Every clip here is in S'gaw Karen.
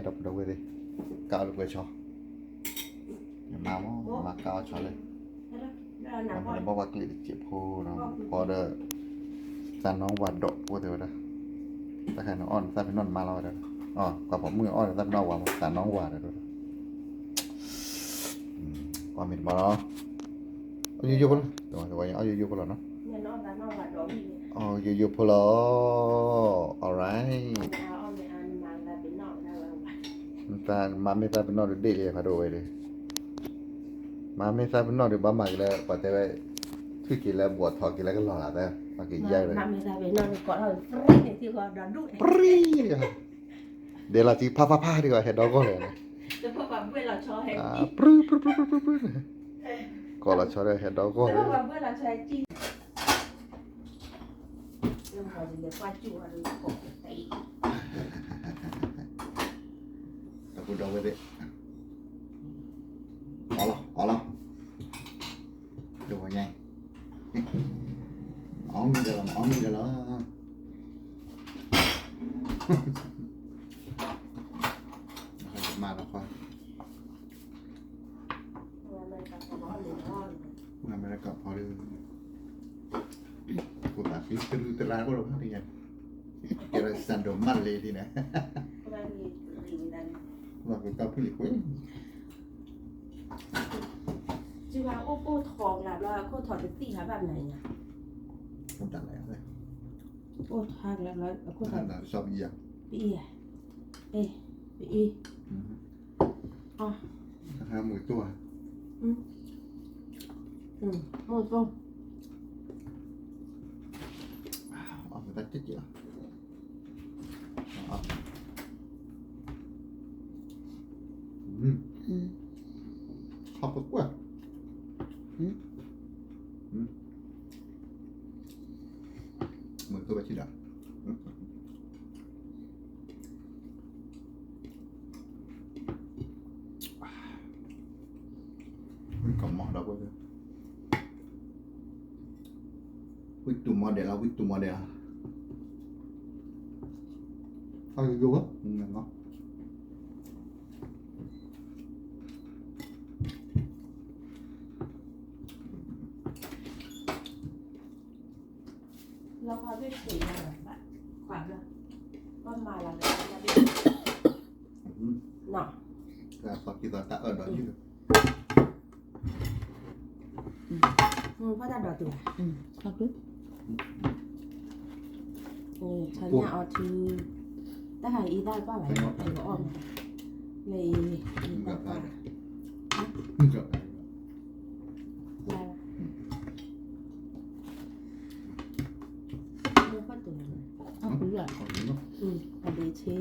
ဒီပုၢ်ဒီဝဲၢ်သ့ၣ်, ကၢ်အီၣ်လၢကွဲၤဆီ, ယမါမ့ၢ် မါကၢ်အီၣ်ဆီလဲၣ်, မ့ၢ်လၢဘီၣ်ပှၤကျ့းတစဲးဖိနီၤ, ဖီဒီး သးနီဝၤဒီး အိၣ်တဲဝဲဒၣ်, တၢ်ခါန့ၣ်အီၣ်န့ၣ် သးပ့ၤနီၣ်န့ၣ်မါလီၤဝဲဒၣ်, ပှၤပိာ်မုၣ်အီၣ်န့ၣ် သးပ့ၤနီၣ်ဝၤမး သးနီဝၤဒီး ကွၢ်မ့ၢ်တမၤလီၤ, အီၣ်ယိယိဖိလီၤ, အီၣ်ယိယိဖိလီၤနီၤ, အီၣ်ယိယိဖိလီၤ, alright, မၤမ့ၢ်သးပ့ၤနီၣ်ဒီးဒ့ၣ်လံ ဖးဒိၣ်ဝဲဒီး, မၤမ့ၢ်သးပ့ၤနီၣ်ဒီး ဘၣ်မၤက့ၤလၢ ပှၤတဲဝဲ ထွံၣ်က့ၤလၢဘှီးထီက့ၤလၢကလီၤလၢ်သၢ, မၤက့ၤယဲၢ်ဒီး မၤမ့ၢ်သးပ့ၤနီၣ်ဒီး ကိးထီၣ် ပြံန့ၣ် သံဃီဒီဒူၣ်န့ၣ် ပြံ ဒဲးလီၤစု ဖးဖးဖး ဒ်ကီး ဟဲဒီကီၢ်လဲၣ်န့ၣ်, ပြံ ပြံ ပြံ ပြံ ပြံ ပြံ ကိးလီၤဆီဒီး ဟဲဒီကီၢ်လဲၣ်, တၢ်ဖိဒီဝဲသ့ၣ်, အီလီၤ အီလီၤ, တဝီညါ, အီမ့ၢ်ဒီးလီၤမး အီမ့ၢ်ဒီးလီၤ, မၤလီၤခွါ အမဲရကၤဖီဒီး ကိၣ်သးဃံတရူးတရါအိၣ်လီၤမးတညါ, ကဲဒီးစၣ်ဒိးမးလ့ဒ်န့ၣ်, ကိၣ်သးဃံကီၢ်ဖုၣ်လံၤကွ့, စှၤအိၣ်ကိၣ်ထီၣ်ကလးဘျီ ခိၣ်ထီၣ်တသံၣ်ဟးဘၣ်မနုၤညါ, အိၣ်တၢ်လဲၣ်, အိၣ်ထီၣ်ကလးဘျီ ခိၣ်ထီၣ်တသံၣ်, ပအံၤ, ပအံၤ, အီ ဟးမုာ်တိၢ်ဧါ, မုာ်တိၢ်, အီၣ်မတၤကဲကဲလီၤ, ခီၣ်ပကွၢ်, မုာ်တိၢ်ဘၣ်ထံၣ်ဒီး ကမီၤဒီးဝဲ, ဝံတူၢ်မီၤဒဲးလီၤ ဝံတူၢ်မီၤဒဲးလီၤ, အယိယိဝဲ, လီၤဖးဘ့ၣ်ဆ့းလီၤ, ဘၣ်ခွါဘျီ, ဘၣ်မၤလီၤ, နီၤ, သးသီက့ၤသီတၢ်အၢၣ်ဒီးယုၢ်, ဖီၣ်တၢ်ဒီးတုၤ, ဆီညၣ်အီထူ, တၢ်ဟးအံၤတၢ်ကွၢ်ဘၣ်, အီၣ်မး, လၢအံၤ, အံၤတၢ်ကွၢ်, အီၣ်ဖးတူၤ, အီၣ်ဖးတူၤ, အဒ့ဆ့,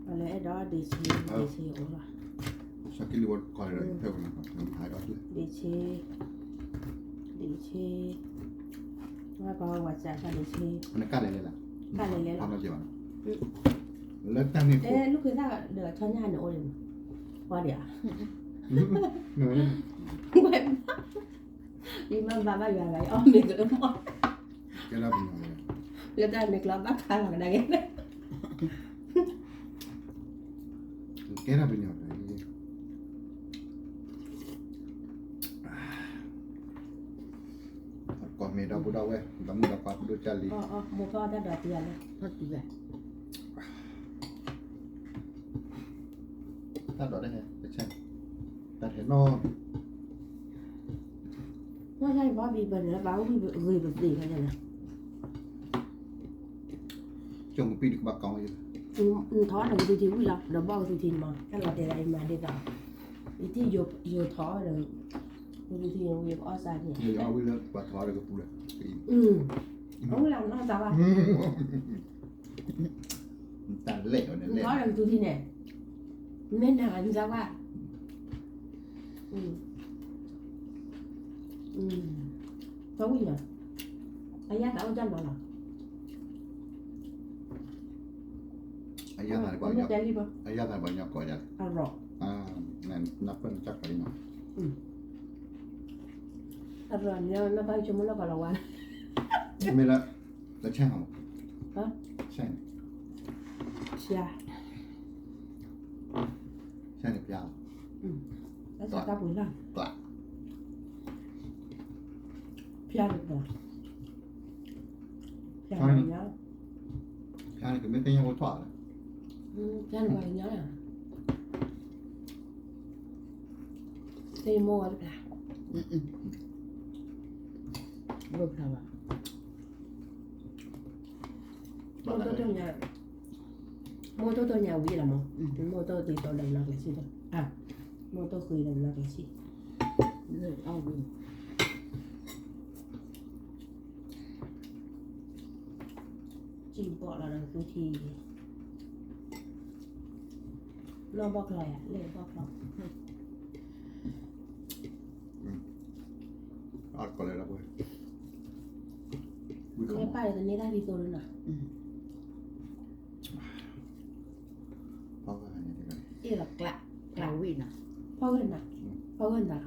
အလၢအဲၣ်ဒိးဒ့ဆ့, ဒ့ဆ့အိၣ်လီၤ, ဒ့ဆ့, ဒ့ဆ့, ဝဲပှၤဝဲစးဒ့ဆ့, ကၢ်လဲၤလဲၤလီၤ, ကၢ်လဲၤလဲၤလီၤ, လၢတၢ်န့ၣ်, အဲ လူၢ်ခ့သၣ်ဒီးဆီညၣ်န့ၣ်အိၣ်ဒံး, ပှၤဒံးဧါ, ဝဲ, ယမ့ၢ်ဘၣ်ဘၣ်ယွၤဂၤ ယအီၣ်မ့ၤကလၢမီၢ်, ကဲဒၣ်ပညီ, လၢတၢ်န့ၣ်ကျီဘၣ်ခါလီၤကဒါက့ၤ, ကဲဒၣ်ပညီ, ကီၢ်မ့ၢ်ဒီပုၢ်ဒီဝဲၢ် ဒီမုၣ်ဒီခွါဖိဒိၣ်ကၢ်လံ, မိၢ်ပၢ်တၢ်ဒိးတံၤလၢ, တၢ်ဒိးတဟဲ, တၢ်ဟဲနီၢ်, နီၢ်ယါအံၤဘီဘံပၢၢ်န့ၣ်လၢဘၣ်ဝံၢ်ဂ့ၤပသ့ၣ်ဖဲန့ၣ်လီၤ, ကၠိမုၢ်ပံၣ်န့ၣ်ကဘၣ်ကီဝဲ, ထီၣ်ဒီးကသူထံဝံၣ်လီၤ ဒီးဘီၣ်ကသူထံန့ၣ်မး တၢ်လီၤတဲာ်လၢအံၤမၤဒ်သိး, ယထံၣ်ယိၤထီၣ်ဒီး, ကသူထံန့ၣ်ဝံၣ်ကအီၣ်စၢ်န့ၣ်, အဝံၣ်လၢပှၤထီၣ်ဒီးကပူၤလီၤ, အဝံၣ်လၢနီၢ်သးဘၣ် တၢ်လဲၣ်, နထီၣ်ဒီးကသူထံန့ၣ်, မ့ၢ်နၤနသးဘၣ်, သီဝံၣ်ညါ, အယါသးအိၣ်တၢ်နီၤလီၤ, အယါသးန့ၣ်ပှၤကညီကိးယၤ, အရီၣ်, နၢ်ပၢၢ်နတၢ်ကီးလံနီၤ, အရီၣ်န့ၣ် နဘၣ်ဆိကမိၣ်လၢကီးလီၤဝါ, မ့ၢ်လၢ, လၢဆဲၣ်ဟီ, ဆဲၣ်, ဆဲၣ်, ဆၣ်န့ၣ်ဖျါလီၤ, တၢ်ဆါတၢ်ပှ့ၤလၢ်, ကျး, ဖျါန့ၣ်ပှၤ, ဖျါန့ၣ်, ဖျါန့ၣ်ကမ့ၢ်သ့ၣ်ညါအိၣ်ထီၣ်လီၤ, ဖျါန့ၣ်ပှၤကညီလီၤ, သ့ၣ်မိၢ်ဝဲတဖျါ, ဘၣ်ဖျါဘၣ် မိၢ်တိၢ်တိၢ်ညါ, မိၢ်တိၢ်တိၢ်ညါဝံၤလီၤမး, မိၢ်တိၢ်သံသိးဒီးနီၢ်က့ၤဆံၣ်, မိၢ်တိၢ်ဃ့ဒီးနီၢ်က့ၤဆံၣ်, စံၣ်ဘီၣ်လီၤဒီးသူထံ, နီၢ်ဘီၣ်ချီယၤ လဲၣ်ဘီၣ်ချီ အီၣ်တကိးလၢၤဒီးပှဲၤ, မ့ၢ်ပၢ်ဒီးတန့ၢ်တၢ်ဒ်သိးလၢနီၤ, အ့ၣ်လီၤကျး, ကျးဝံၣ်နီၤ, ဖီၣ်ဂၢၢ်နၤ, ဖီၣ်ဂၢၢ်နၤလီၤ,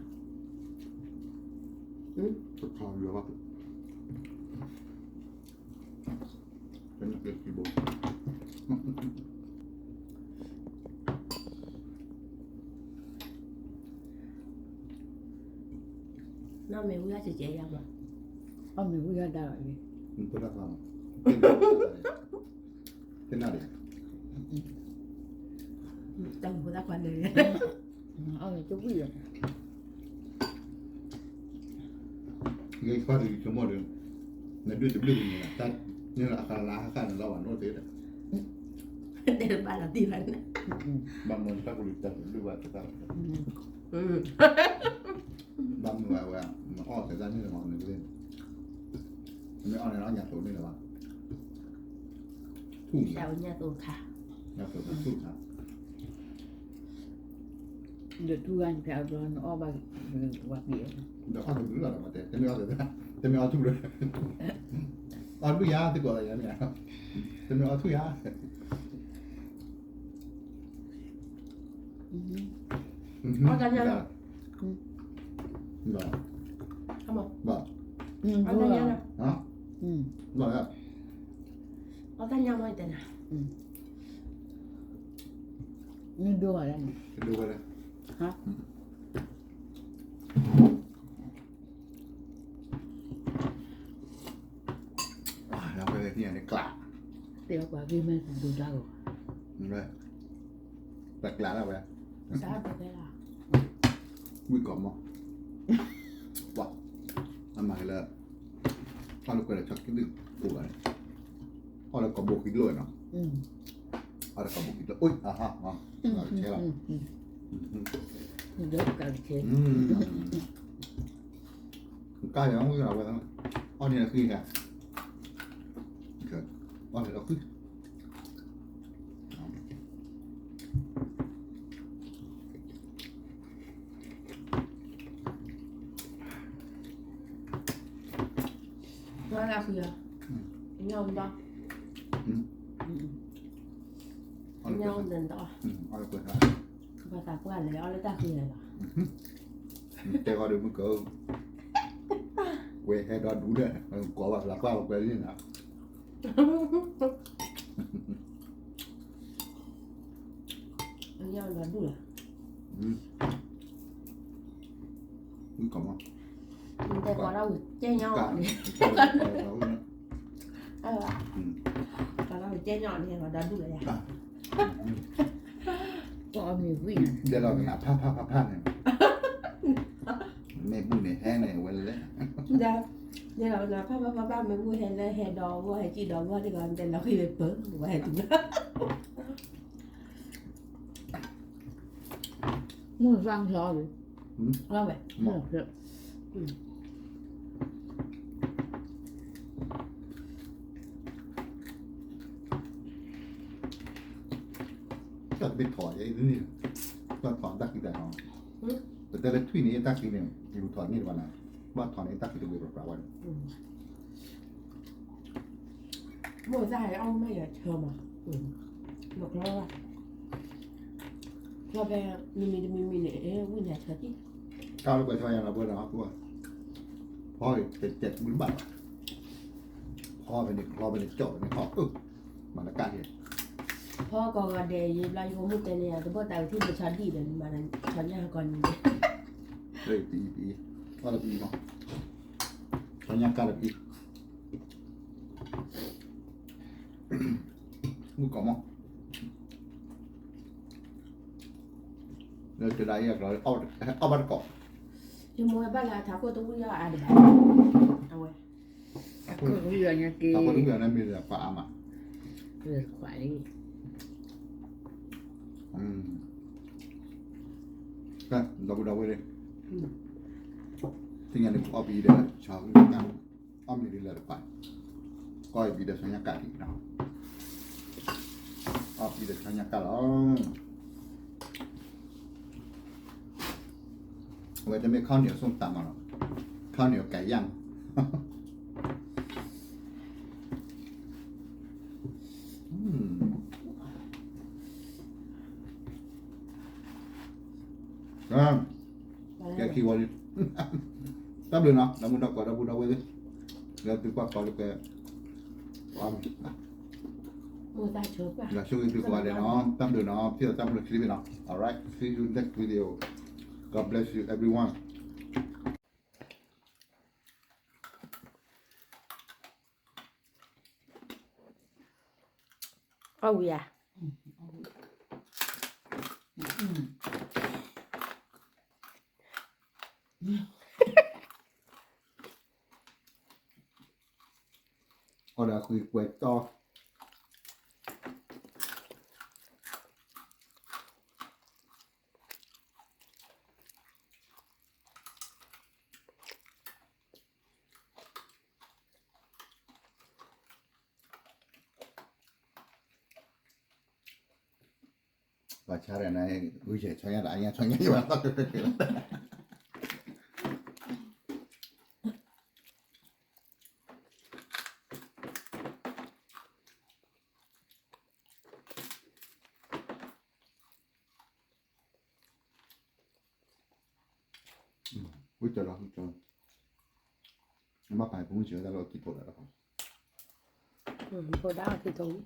တခီယွၤဘၣ် တနံၣ်က့ၤခံဘိ, နီၢ်မ့ၢ်ဝံၣ်ဟဲကဲကဲယါမး, အီၣ်မ့ၢ်ဝံၣ်ဟဲဒါလီၤ, တနၣ်ရံၣ်, တၢ်မူသၣ်ခွါန့ၣ် အီၣ်မ့ၢ်တဝံၣ်လီၤ ဂ့ၤကီၢ်တဂ့ၤဆိကမိၣ်ဒီး, နဒုၣ်တဘျုးတမံၤလီၤ, တၢ်န့ၣ်အကလါဟးဃၣ်န့ၣ်လီၤဘၣ်နီတစဲးဒီး, တဲဘၣ်လီၤတံၢ်ဘၣ်န့ၣ်, ဘၣ်မနုၤတၢ်ကလုၢ်တၢ်ကလုၢ်ဘၣ်တၢ်, ဘၣ်မနုၤဝဲ, နအီၣ်ကဲတၢ်န့ၣ်လီၤမးနကသ့ၣ်, မ့ၢ်အီၣ်န့ၣ်အီၣ်ညၣ်သိးန့ၣ်လီၤဘၣ်, ထူၣ်ညၣ်သိးခါ, ညၣ်သိးခါထူၣ်ခါ ဒီးထူၣ်ဂၤန့ၣ်ဖဲအဘျီနအီၣ်ဘၣ်, ဝၤပံၤ, ဒီးအီၣ်တဘျုးလီၤဒီးမ့ၢ်တဲ, တမ့ၢ်အီၣ်တဘျုး, တမ့ၢ်အီၣ်ထူၣ်ဒီး, အီၣ်တဘျုးယၤသကိးယၤမ့ၢ်, တမ့ၢ်အီၣ်ထူၣ်ယၤ, အီၣ်တၢ်ညၣ်လီၤ, ဘၣ်, အီၣ်တၢ်ညၣ်လီၤ, အီၣ်တၢ်ညၣ်မ့ၢ်တဲနၤ, ဒိၣ်ဝဲဒၣ်, ဒိၣ်ဝဲဒၣ်, ဟါ, လၢပှဲၤန့ၣ်ကျး, တဲပှၤဂ့ၢ်မ့ၢ်ဒိၣ်တၢ်ဂီၤ, ပကျးဒၣ်ဝဲ, ဝံၣ်ကီးမး, ပှၤ, အမၤက့ၤလၢ, အီၣ်လၢကွဲးလၢဆီခံဒုၣ်ကိးဂၤန့ၣ်, အီၣ်လၢကီးဘိခံဒိၣ်နီၤ, အီၣ်လၢကီးဘိခံဒိၣ်, အိၣ်အဟါ, ကဆဲလီၤ, ကါယၤဝဲ, အီၣ်န့ၣ်လီၤဃံ, အီၣ်န့ၣ်လီၤဃံ, အီၣ်လၢဃံ, ညၣ်ဒီး, ညၣ်ဒီး, ပှၤသးပှၢ်လဲၤအီၣ်လၢတၢ်ဃံလဲၣ်လီၤ, တဲဃီဒီးမုၢ်ကၢ, ဝဲဟဲဒီဒူၣ်ဒီး, ကိးဘၣ်သးပှၢ်ပှဲၤလံနၤ အညၣ်ဒီဒူၣ်လီၤ, တဲပှၤဒၣ်ဝံၤကဲညီၣ်န့ၣ်, ပှၤဒၣ်ဝံၤကဲညီၣ်န့ၣ် ဒီဒူၣ်လီၤယၤ, ပှၤအီၣ်မ့ၤဝံၣ်န့ၣ်, ဒဲလီၤကနၣ်ဖးဖးဖးဖးန့ၣ်, မ့ၢ်ဘူၣ်န့ၣ်ဟဲန့ၣ်ဝဲလဲၣ်, ဒဲလီၤကနၣ်ဖးဖးဖးဖး မ့ၢ်ဘူၣ်ဟဲလၢဟဲဒီးဝဲဟဲကံၣ်ဒီးဝဲတဂၤ တဲလီၤဃံဝဲပၢၤ ဝဲဟဲတုၤလၢ မုၢ်သၣ်ချီလံ, ဝဲ, တၢ်တဘ့ၣ်ထီၣ်ယဲၢ်န့ၣ်, တၢ်ထီၣ်တၢ်ဃံတၢ်ထီၣ်, ပတဲလၢထွံၣ်န့ၣ်တၢ်ဃံန့ၣ် လူၤထီၣ်န့ၢ်တဘၣ်နၤ, ဘၣ်ထီၣ်န့ၣ်တၢ်ဃံတဝ့ၤပြးပြးဝဲန့ၣ် မိၢ်သၣ်ဟဲအီၣ်မ့ၢ်ယၤဆၢမး, မကျီဘၣ်, ကျီဖဲမံမံတမံမံန့ၣ် ဝံၣ်ညါဆၢကံၢ်, ကၢ်လၢကွဲးဆၢယၤနီၤ ပှဲၤဒီးဟီၣ်ခိၣ်, ဖီကဲးကဲးတဘျုးဘၣ်လီၤ, ဖီဖဲန့ၣ် ကျီဖဲန့ၣ် ကၠီၣ်ဖဲန့ၣ် ဟီၣ်အၢ, မၤလၢကၢ်ဟဲ, ဖီကီၢ်ဂီၤဒဲး ယဘျီယဖိမုၣ်တဲန့ၣ် တဘီၣ်သးကထံၣ်ပဆီဒံၣ်ဒီး နမၤဒီးဆီညၣ်ဟီၣ်ကီၢ်န့ၣ်, ပအံၤ ပအံၤ အီၣ်လၢပအံၤမး, ဆီညၣ်ကၢ်လၢပအံၤ, မုၣ်ကီၢ်မး, လၢတဒါအံၤအကျိၤ အီၣ်ဘၣ်တကိး, ယမိၢ်ဝဲဘၣ်လၢအထးခိၣ်တဝံၣ်အီၣ်အါဒံးဘၣ်, အဝဲ ထးခိၣ်တဝံၣ်အီၣ်န့ၣ်မ့ၢ်လၢပှၤအါမး, ဒီပုၢ်ဒီဝဲၢ်, သ့ၣ်ညါန့ၣ် ပအီၣ်ပအံၤဒီး ဆီညၣ်ကၢ်, အီၣ်မ့ၢ်ဒ်လဲၣ်တပၤ, အီၣ်ပအံၤဒီးဆီညၣ်ကၢ်ဒံးနီၤ, အီၣ်ပအံၤဒီးဆီညၣ်ကၢ်လီၤ. အဝဲတမ့ၢ် ข้าวเหนียวส้มตำမးနီၤ, ข้าวเหนียวไก่ย่าง, ကဲခံဝီလံ, တၢ်ဘျုးနီၤ ဒီမုၢ်ဒီကိး ဒီပုၢ်ဒီဝဲၢ်သ့ၣ်, လၢသုကွၢ်ကီလၢကဲ, ယွၤဆိၣ်ဂ့ၤသုကိးဂၤဒဲးနီၤ, တၢ်ဘျုးနီၤ, ဖံသးတၢ်ဘျုးချံဘ့ၣ်နီၤ, alright, see you next video, God bless you everyone. အီၣ်ဝံၤဧါ, အီၣ်ဒီးအဃံကွဲးတီ ဘၣ်ဆၣ်ဒီးန ဂုာ်ကျဲးဆီညါဒီး အညါဆီညါယဘၣ်သီ ဝံၣ်ကၠီလီၤ ဝံၣ်ကၠီ, နဘၣ်ပာ်ဖိမုၣ်စၢၤဝဲဒၣ်လၢအကံၢ်ထိးဒီး, ဖိဒါအကံၢ်ထိးဝံၣ်